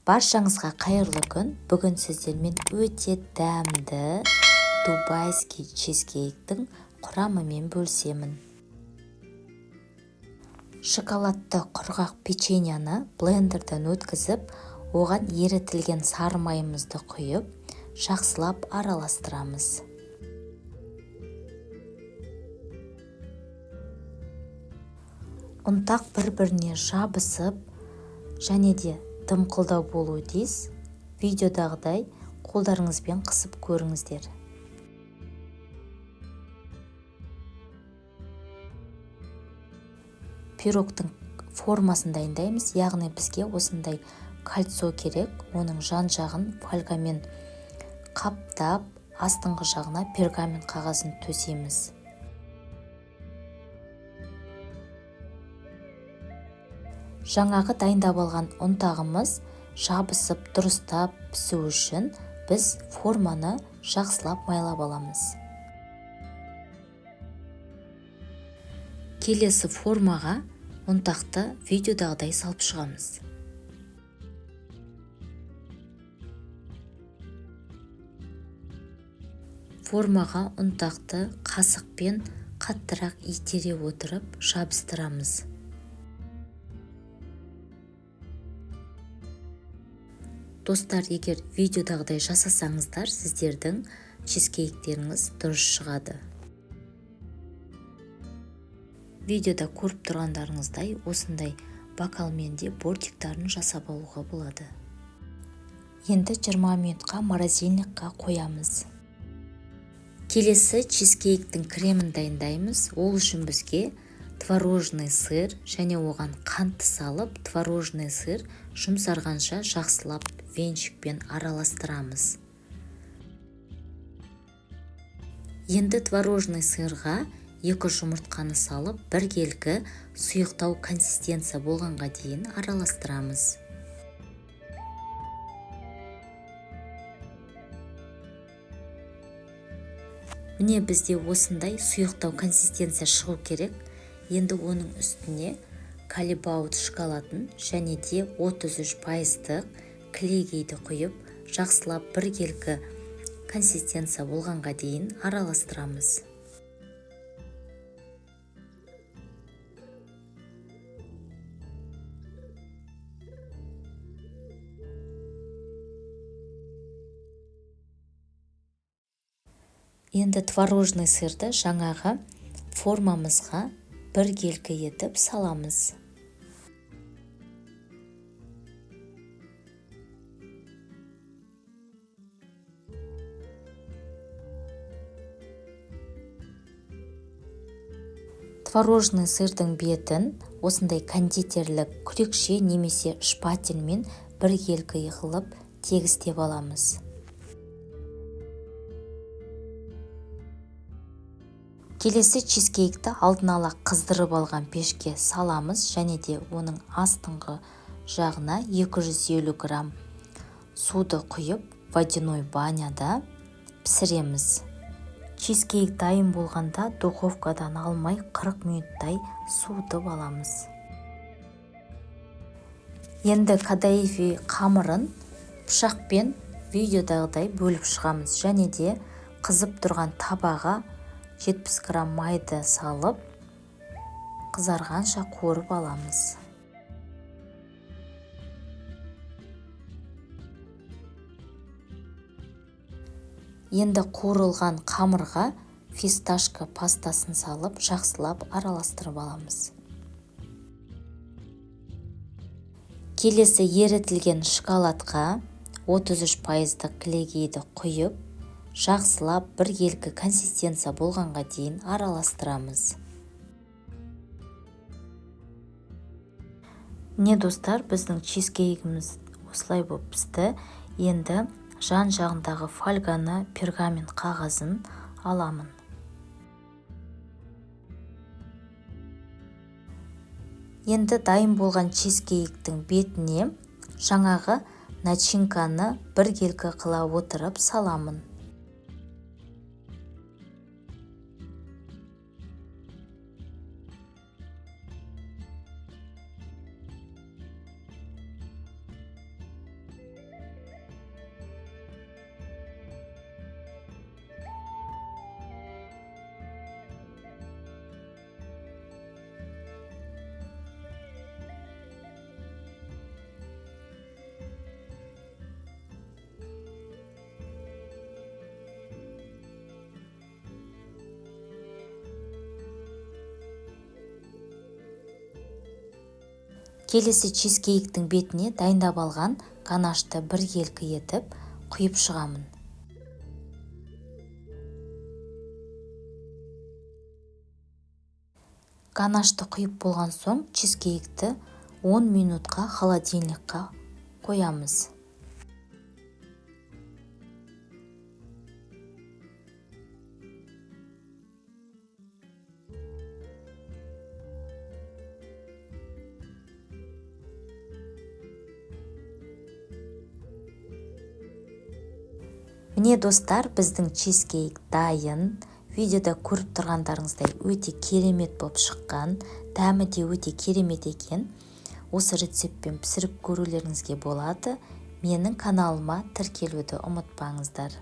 Баршаңызға қайырлы күн. Бүгін сіздермен өте дәмді дубайский чизкейктің құрамымен бөлісемін. Шоколадты құрғақ печеньені блендерден өткізіп, оған ерітілген сары майымызды құйып, жақсылап араластырамыз. Ұнтақ бір-біріне жабысып, және де дымқылдау болуы тиіс. Видеодағыдай қолдарыңызбен қысып көріңіздер. Пирогтың формасын дайындаймыз, яғни бізге осындай кольцо керек. Оның жан-жағын фольгамен қаптап, астыңғы жағына пергамент қағазын төсейміз. Жаңағы дайындап алған ұнтағымыз жабысып, дұрыстап пісу үшін біз форманы жақсылап майлап аламыз. Келесі формаға ұнтақты видеодағыдай салып шығамыз. Формаға ұнтақты қасықпен қаттырақ итере отырып жабыстырамыз. Достар, егер видеодағыдай жасасаңыздар, сіздердің чизкейктеріңіз дұрыс шығады. Видеода көріп тұрғандарыңыздай, осындай бокалмен де бортиктарын жасап алуға болады. Енді 20 минутқа морозильникқа қоямыз. Келесі чизкейктің кремін дайындаймыз. Ол үшін бізге творожный сыр және оған қантты салып, творожный сыр жұмсарғанша жақсылап венчикпен араластырамыз. Енді творожный сырға 2 жұмыртқаны салып, біркелкі сұйықтау консистенция болғанға дейін араластырамыз. Міне, бізде осындай сұйықтау консистенция шығу керек. Енді оның үстіне Калибаут шоколадын және де 33%-тық кілегейді құйып, жақсылап біркелкі консистенция болғанға дейін араластырамыз. Енді творожный сырды жаңағы формамызға біркелкі етіп саламыз. Творожный сырдың бетін осындай кондитерлік күрекше немесе шпательмен біркелкі қылып тегістеп аламыз. Келесі чизкейкті алдын ала қыздырып алған пешке саламыз және де оның астыңғы жағына 250 грамм суды құйып, водяной баняда пісіреміз. Чизкейк дайын болғанда духовкадан алмай 40 минуттай суытып аламыз. Енді кадаифи қамырын пышақпен видеодағыдай бөліп шығамыз және де қызып тұрған табаға 70 грамм майды салып, қызарғанша қуырып аламыз. Енді қуырылған қамырға фисташка пастасын салып, жақсылап араластырып аламыз. Келесі ерітілген шоколадқа 33%-тық кілегейді құйып, жақсылап біркелкі консистенция болғанға дейін араластырамыз. Міне, достар, біздің чизкейкіміз осылай болып пісті. Енді жан-жағындағы фольганы, пергамент қағазын аламын. Енді дайын болған чизкейктің бетіне жаңағы начинканы біркелкі қыла отырып саламын. Келесі чизкейктің бетіне дайындап алған ганашты біркелкі етіп құйып шығамын. Ганашты құйып болған соң чизкейкті 10 минутқа холодильникқа қоямыз. Міне, достар, біздің чизкейк дайын. Видеода көріп тұрғандарыңыздай, өте керемет болып шыққан, дәмі де өте керемет екен. Осы рецептпен пісіріп көрулеріңізге болады. Менің каналыма тіркелуді ұмытпаңыздар.